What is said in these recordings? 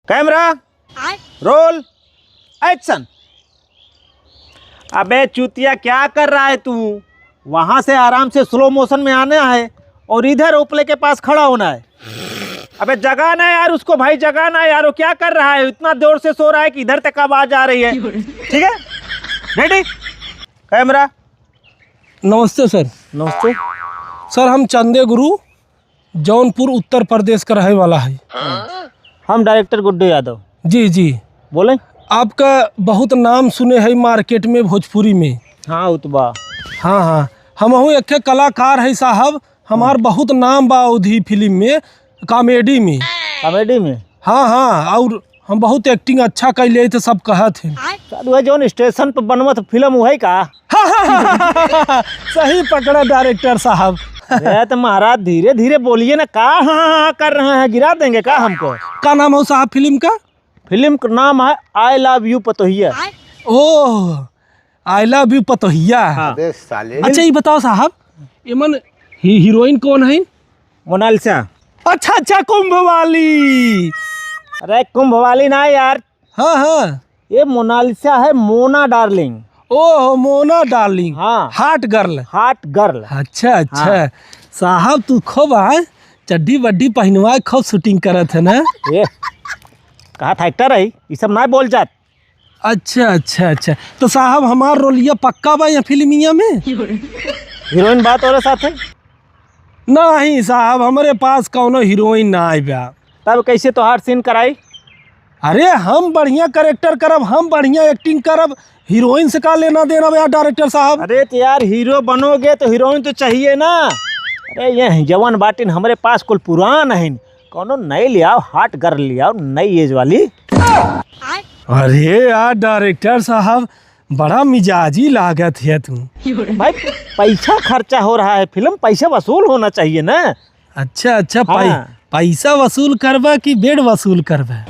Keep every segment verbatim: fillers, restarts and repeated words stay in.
Camera, roll, action। अबे चूतिया, क्या कर रहा है तू? वहां से आराम से slow motion में आना है और इधर ओपले के पास खड़ा होना है। अबे जगाना है यार उसको भाई, जगाना है यार। वो क्या कर रहा है, इतना जोर से सो रहा है कि इधर तक आवाज आ रही है। ठीक है, ready, camera। नमस्ते सर। नमस्ते। सर, हम चंदे गुरु, जौनपुर, उत्तर प्रदेश का रहे वाला है। हम director गुड्डू यादव। जी, जी। बोले? आपका बहुत नाम सुने है market में, भोजपुरी में। हाँ, उ तो बा। हाँ, हाँ। हमहू एक ठे कलाकार है साहब, हमार बहुत नाम बा अवधी film में, comedy में। Comedy में? हाँ, हाँ, और हम बहुत acting अच्छा कैले तो सब कहत हैं। शायद वह जौन station पर बनवत film वही का? सही पकड़ा director साहब। अरे तो महाराज, धीरे धीरे बोलिए ना, का हाँ, हाँ, हाँ कर रहे हैं, गिरा देंगे का हमको? का नाम हो साहब film का? Film का नाम है I Love You पतोहिया। ओह, I Love You पतोहिया। हाँ। अबे साले। अच्छा, ये बताओ साहब, एमन ही-, heroine कौन है? मोनालिसा। अच्छा, अच्छा, कुंभ वाली। अरे, कुंभ वाली ना यार। हाँ, हाँ। ये मोनालिसा है, मोना darling। ओहो, मोना darling। हाँ। Hot girl। Hot girl। अच्छा, अच्छा। हाँ। साहब, तू खूब, हाँ, चड्डी वड्डी पहिनवा, खूब shooting करत है ना? ये, कहा था actor है, ये सब ना बोल जात। अच्छा, अच्छा, अच्छा। तो साहब, हमार रोलिया पक्का बा या फिल्मिया में? Heroine बा तोरे साथे? नहीं साहब, हमरे पास कौनो heroine ना आइबा। तब कैसे तोहार scene कराई? अरे, हम बढ़िया character करब, हम बढ़िया acting करब, heroine से का लेना देना बा यार director साहब? अरे तो यार, hero बनोगे तो heroine तो चाहिए ना। अरे, ये जवन बाटिन हमरे पास कुल पुरान हइन, कौनो नई ले आओ, hot girl ले आओ, नई age वाली। अरे यार director साहब, बड़ा मिजाजी लागत है तू। भाई, पैसा खर्चा हो रहा है, film पैसा वसूल होना चाहिए ना। अच्छा, अच्छा, पै-, हाँ। पैसा वसूल करबा कि bed वसूल करबा?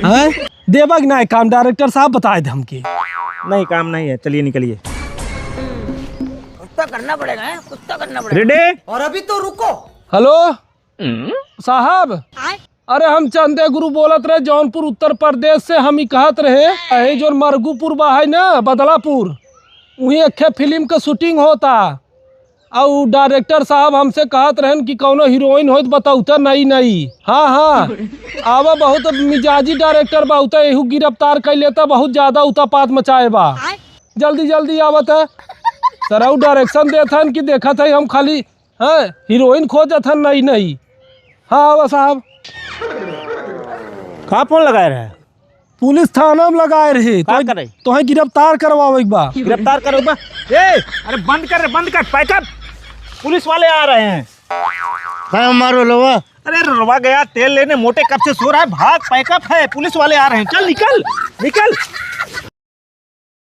हाँ? देबा कि नहीं काम, director साहब बताए दे हमके। नहीं, काम नहीं है, चलिए निकलिए। कुछ तो करना पड़ेगा, हैं? कुछ तो करना पड़ेगा। Ready? और अभी तो रुको। Hello? साहब, अरे हम चंदे गुरु बोलत रहे जौनपुर उत्तर प्रदेश से। हम ई कहत रहे, अहे जौन मरगूपुर बा है ना, बदलापुर, उहीं एक ठे film के shooting होता। अउ director साहब हमसे कहत रहन कि कौनो heroine होत बतौता नई नई। हाँ, हाँ, आवा, बहुत मिजाजी director बा, उता एहू गिरफ्तार कर लेता, बहुत ज्यादा उतापात मचाए बा। जल्दी जल्दी आवत है। सरऊ direction देत हन कि देखत है हम खाली हाँ, heroine खोजत हन नई नई। हाँ, आवा साहब। का phone लगाए रहे? पुलिस थाना में लगाए रहे। का तो करे? तोहे गिरफ्तार करवावे के बा। गिरफ्तार करो बा। ए, अरे बंद कर रे, बंद कर, pack up। पुलिस वाले आ रहे हैं। का मारो लोवा? अरे रोवा गया, तेल लेने मोटे कब से सो रहा है, भाग, pack up है, पुलिस वाले आ रहे हैं, चल निकल, निकल।